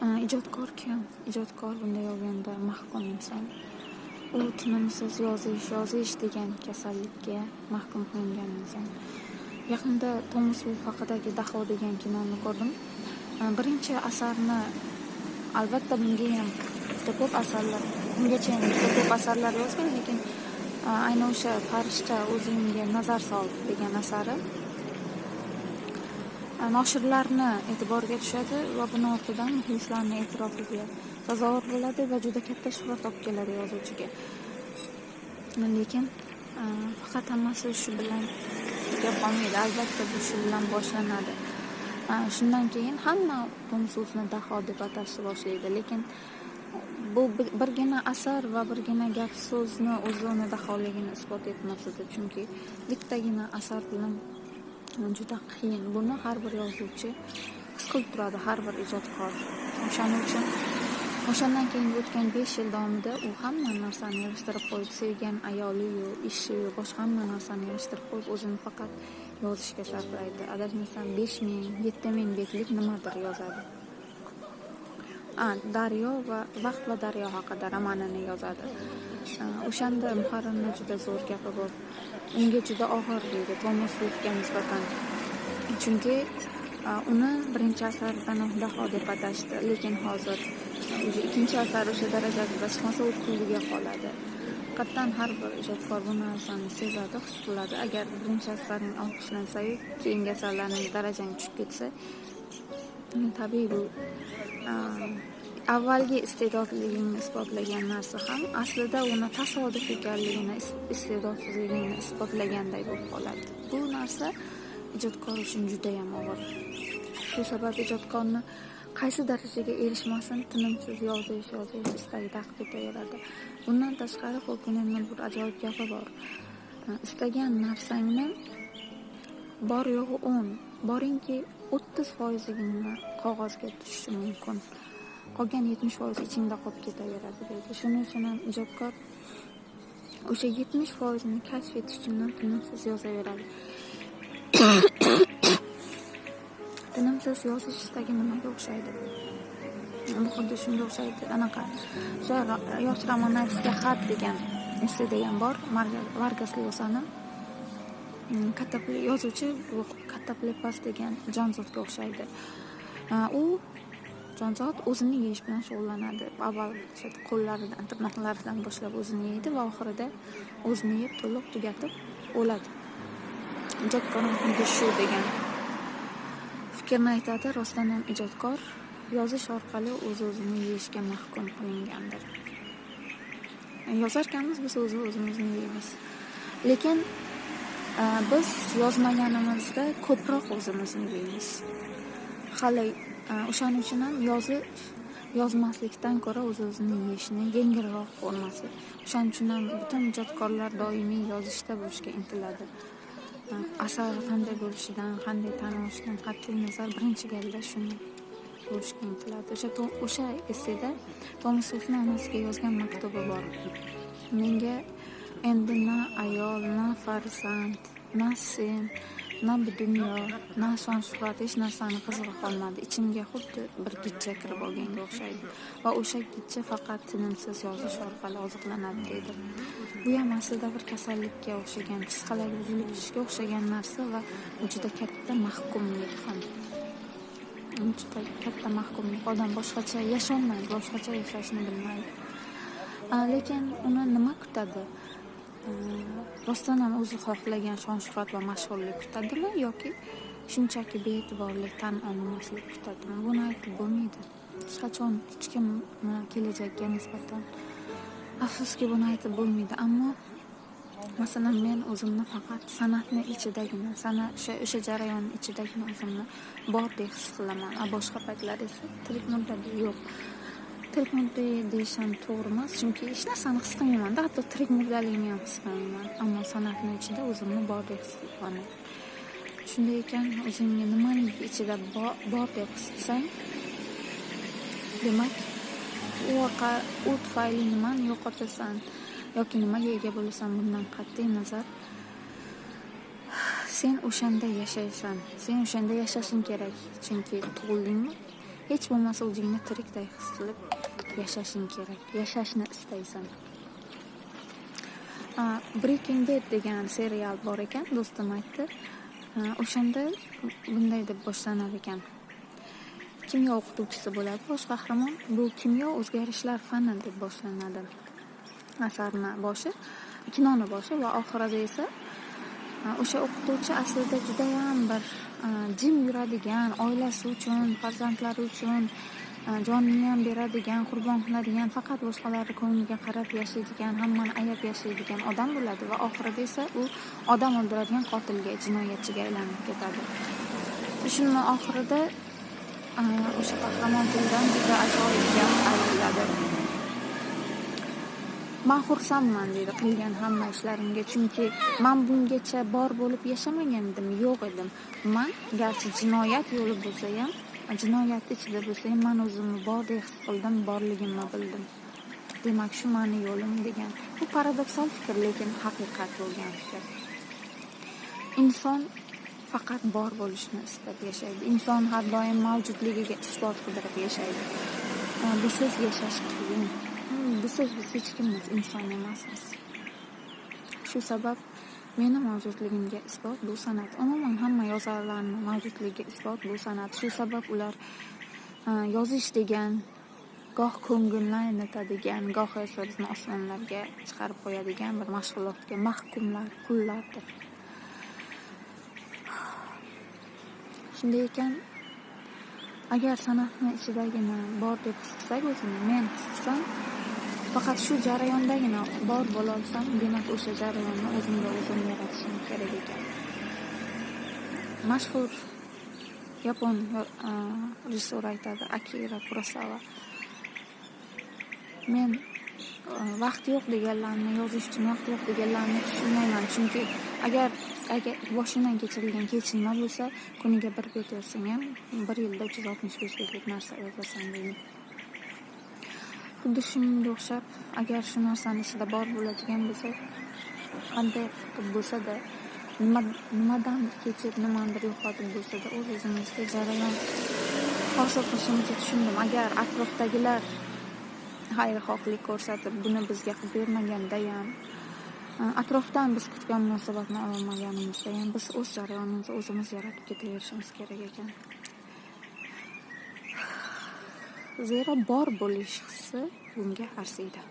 Ijodkor kim? Ijodkor bunday olganda mahkum inson. U tinimsiz yozish, yozish degan kasallikka mahkum qilingan inson. Yaqinda Tomas Vulf haqidagi "Daho" degan kinoni ko'rdim. Birinchi asarni, albatta, bunga ham juda ko'p asarlar, bungacha ham juda ko'p asarlar yozgan, lekin ayni o'sha "Farishta, o'zingga nazar sol" degan asari noshirlarni e'tiboriga tushadi va buni ortidan muxlislarni e'tirofiga sazovor bo'ladi va juda katta shuhrat olib keladi yozuvchiga. Lekin faqat hammasi shu bilan tugab qolmaydi. Albatta, bu shu bilan boshlanadi. Shundan keyin hamma Tomas Vulfni daho deb atashni boshlaydi, lekin bu birgina asar va birgina gap so'zni o'zi uni daholigini isbot etmas edi, chunki bittagina asar bilan juda qiyin. Buni har bir yozuvchi his qilib turadi, har bir ijodkor. O'shaning uchun o'shandan keyin o'tgan 5 yil davomida u hamma narsani yig'ishtirib qo'yib, sevgan ayoliyu, ishiyu, boshqa hamma narsani yig'ishtirib qo'yib, o'zini faqat yozishga sarflaydi. Adashmasam, 5000, 7000 betlik nimadir yozadi. "Daryo va vaqt va daryo haqida" romanini yozadi. O'shanda muharrirni juda zo'r gapi bor: "Unga juda og'ir", deydi Tomas Vulfga nisbatan, chunki uni birinchi asaridan daho deb atashdi, lekin hozir уже ikkinchi asari o'sha darajada chiqmasa, u kulgiga qoladi. Haqiqatdan har bir ijodkor bu narsani sezadi, his qiladi. Agar birinchi asaring olqishlansayu, keyingi asarlaring darajang tushib ketsa, tabiiy, bu avvalgi iste'dodligingni isbotlagan narsa ham aslida uni tasodif ekanligini, iste'dodsizligingni isbotlaganday bo'lib qoladi. Bu narsa ijodkor uchun judayam og'ir. Shu sabab ijodkorni qaysi darajaga erishmasin, tinimsiz yozish, yozish istagi ta'qib etaveradi. Bundan tashqari, Xolkinni bir ajoyib gapi bor: "Istagan narsangni bor yo'g'i 10, boringki 30 foizigina qog'ozga tushishi mumkin, qolgan 70 foizi ichingda qolib ketaveradi", deydi. Shuning uchun ham ijodkor o'sha 70 foizini kashf etish uchun ham tinimsiz yozaveradi. Tinimsiz yozish istagi nimaga o'xshaydi? Bu xuddi shunga o'xshaydi, anaqa o'sha "Yosh romanistga xat" degan esseda ham bor, Vargas Lyosani. Katta yozuvchi bu kataplepas degan jonzotga o'xshaydi. U jonzot o'zini yeyish bilan shug'ullanadi. Avval o'sha qo'llaridan, tirnoqlaridan boshlab o'zini yeydi va oxirida o'zini yeb, to'liq tugatib o'ladi. Ijodkor ham xuddi shu degan fikrni aytadi. Rostdan ham ijodkor yozish orqali o'z o'zini yeyishga mahkum qilingandir. Yozarkanmiz, biz o'zi o'zimizni yeymiz, lekin biz yozmaganimizda ko'proq o'zimizni yeymiz hali. O'shaning uchun ham yozish yozmaslikdan ko'ra o'z o'zini yeyishni yengilroq formasi. O'shaning uchun ham butun ijodkorlar doimiy yozishda bo'lishga intiladi. Asar qanday bo'lishidan, qanday tan olishidan qat'iy nazar, birinchi galda shuni bo'lishga intiladi. O'sha esseda Tomas Vulfni onasiga yozgan maktubi bor: "Menga endi na ayol, na farzand, na sen, na bu dunyo, na shon shuhrat, hech narsani qizig'i qolmadi. Ichimga xuddi bir gijja kirib olganga o'xshaydi va o'sha gijja faqat tinimsiz yozish orqali oziqlanadi", deydi. Bu ham aslida bir kasallikka o'xshagan, psixologik buzilishga o'xshagan narsa va u juda katta mahkumlik ham, juda katta mahkumlik. Odam boshqacha yasholmaydi, boshqacha yashashni bilmaydi. Lekin uni nima kutadi? Rostdan ham o'zi xohlagan shon shuhrat va mashhurlik kutadimi yoki shunchaki bee'tiborlik, tan olinmaslik kutadimi? Buni aytib bo'lmaydi hech qachon, hech kimni kelajakka nisbatan. Afsuski, buni aytib bo'lmaydi. Ammo, masalan, men o'zimni faqat san'atni ichidagina, o'sha jarayonni ichidagina o'zimni bordek his qilaman. A boshqa paytlar esa tirik murdadek. Yo'q, tirik murda deyish ham to'g'ri emas, chunki hech narsani his qilmaymanda, hatto tirik murdaligimni ham his qilmayman. Ammo san'atni ichida o'zimni bordek his qilaman. Shunday ekan, o'zingni nimani ichida bor deb his qilsang, demak, u tufayli nimani yo'qotasan yoki nimaga ega bo'lasan, bundan qat'iy nazar, sen o'shanda yashaysan, sen o'shanda yashashing kerak, chunki tug'ildingmi. Hech bo'lmasa o'zingni tirikday his qilib yashashing kerak. Yashashni istaysan. Breaking Bad degan serial bor ekan, do'stim aytdi. O'shanda bunday deb boshlanar ekan. Kimyo o'qituvchisi bo'ladi bosh qahramon. Bu kimyo o'zgarishlar fani deb boshlanadi asarni boshi, kinoni boshi va oxirida esa o'sha o'qituvchi aslida judayam bir jim yuradigan, oilasi uchun, farzandlari uchun jonini ham beradigan, qurbon qiladigan, faqat boshqalarni ko'ngliga qarab yashaydigan, hammani ayab yashaydigan odam bo'ladi va oxirida esa u odam o'ldiradigan qotilga, jinoyatchiga aylanib ketadi. Shuni oxirida o'sha qahramon tilidan juda ajoyib gap aytiladi. Man xursandman, deydi, qilgan hamma ishlarimga, chunki man bungacha bor bo'lib yashamagan edim, yo'q edim. Man garchi jinoyat yo'li bo'lsa ham, jinoyat ichida bo'lsa ham, man o'zimni bordek his qildim, borligimni bildim. Demak, shu mani yo'lim degan. Bu paradoksal fikr, lekin haqiqat bo'lgan fikr. Inson faqat bor bo'lishni istab yashaydi. Inson har doim mavjudligiga isbot qidirib yashaydi. Busiz yashash qiyin. Busiz biz hech kimmiz, inson emasmiz. Shu sabab meni mavjudligimga isbot bu san'at. Umuman hamma yozarlarni mavjudligiga isbot bu san'at. Shu sabab ular yozish degan goh ko'ngilni aynitadigan, goh esa bizni osmonlarga chiqarib qo'yadigan bir mashg'ulotga mahkumlar, qullardir. Shunday ekan, agar san'atni ichidagina bor deb his qilsak o'zini, men his qilsam, faqat shu jarayondagina bor bo'la olsam, demak o'sha jarayonni o'zimga o'zim yaratishim kerak ekan. Mashhur yapon rejissyor aytadi, Akira Kurosawa. Men vaqt yo'q deganlarni, yozish uchun vaqt yo'q deganlarni tushunmayman, chunki agar boshingdan kechirilgan kechinma bo'lsa, kuniga bir bet yozsang ham bir yilda 365 betlik narsa yozasan deydi. Xuddi shunga o'xshab, agar shu narsani ichida bor bo'ladigan bo'lsak, qanday qilib bo'lsa-da, nimadandir kechib, nimanidir yo'qotib bo'lsa-da, o'z-o'zimizga jarayon hosil qilishimizni tushundim. Agar atrofdagilar xayrixohlik ko'rsatib, buni bizga qilib bermaganda ham, atrofdan biz kutgan munosabatni olmaganimizda ham, biz o'z jarayonimizni o'zimiz yaratib ketaverishimiz kerak ekan. Zero bor bo'lish hissi bunga arziydi.